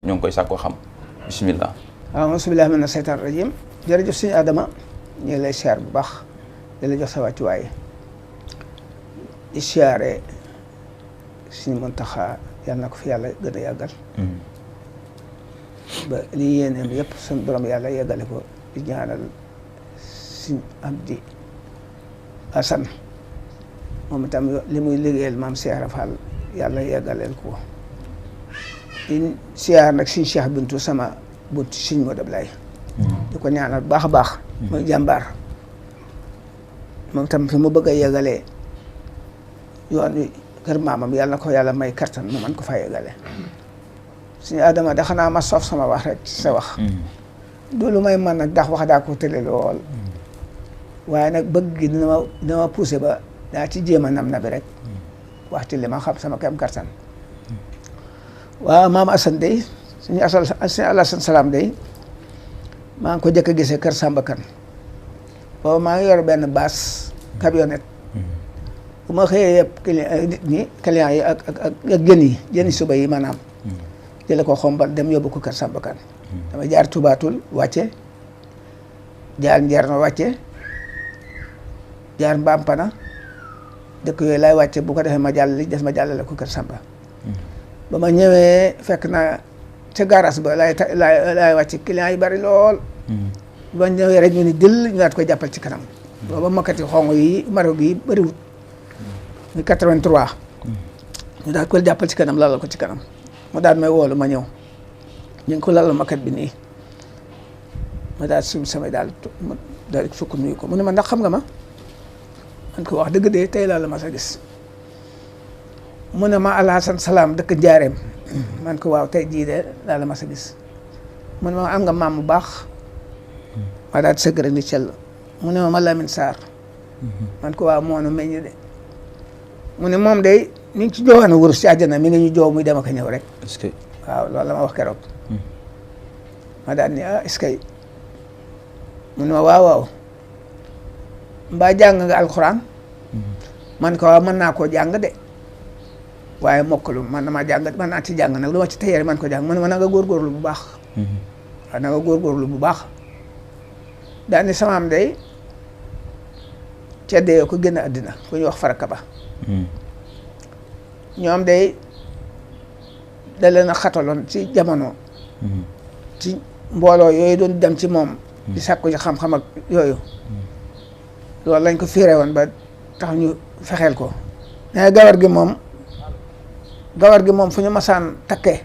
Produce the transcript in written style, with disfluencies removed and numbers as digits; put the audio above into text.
ñoo ngi koy sàkkoo xam bismillah. a'uuzu billaahi mina seytaani rajiim. jërëjëf sëñ Adama ñu ngi lay siyaar bu baax di la jox sa wàccuwaay di siyaare sëñ Muntaxa yàlla na ko fi yàlla gën a yàggal. ba li yéeneem yëpp suñu borom yàlla yeggale ko di ñaanal sëñ Amdi Asan moom itam li muy liggéeyal maam Cheikh Fall yàlla yeggaleel ko. di siyaar nag sëñ Cheikh Bintu sama buntu sëñ Modou Ablaye di ko ñaanal baax a baax. muy jàmbaar moom tam fi mu bëgg a yeggalee yoon wi kër maamam yàlla na ko yàlla may kattan mu man ko fa yeggale. suñu Adama da xanaa ma soof sama wax rek sa wax. du lu may mën nag ndax wax daa ko tële lool. waaye nag bëgg gi dina ma poussé ba daa ci jéem a nam na bi rek. waxti li ma xam sama kem kattan. waaw maam Assane day suñu Alassane Salam day maa ngi ko jëkk a gisee kër Samba Kane boobu maa ngi yor benn baas camionnette bu ma xëyee yëpp client yi ak jën yi suba yi maanaam jële ko xombal dem yóbbu ko kër Samba Kane dama jaar Tubaatul wàcce jaar Njeerno wàcce jaar Mbampana dëkk yooyu laay wàcce bu ko defee ma jàll li des ma jàllale ko kër Samba ba ma ñëwee fekk na ca garas ba laay wàcc client yi bari lool. ba ñëwee rek ñu ni dil ñu daat koy jàppal ci kanam. booba makkati xong yi Maroc yi bëriwut. muy 83. ñu daat koy jàppal ci kanam lalal ko ci kanam. mu daat may woolu ma ñëw. ñu ngi ko lalal makkat bi nii. ma daal suñu samay daal sukk nuyu ko mu ne ma ndax xam nga ma. man ko wax dëgg de tey laa la ma sa gis. mu ne ma Alassane Salam dëkk Njaareem man ko waaw tey jii de laa la ma sa gis mu ne ma am nga maam bu baax ma daal di sëgg rek ni cell mu ne ma Lamine Sarr man ko waaw moo nu meññ de mu ne moom day mi ngi ci joowaana wurus ci àjjana mi ngi ñu joow muy dem ak ñëw rek est-ce que waaw loolu la ma wax keroog ma daal ni est-ce que mu ne ma waaw mbaa jàng nga alxuraan man ko waaw mën naa koo jàng de waaye mokkalu man damaa jàng man naa ci jàng nag lu ma ci teyee man ko jàng man na nga góorgóorlu bu baax. waaw na nga góorgóorlu bu baax. daal ni samaam day ceddee ko génn àddina ku ñuy wax Faraka Ba. ñoom day da leen a xataloon ci jamono. ci mbooloo yooyu doon dem ci moom. di sàkku ci xam-xam ak yooyu. loolu lañ ko fiire woon ba tax ñu fexeel ko. mais gawar gi moom fu ñu masaan takkee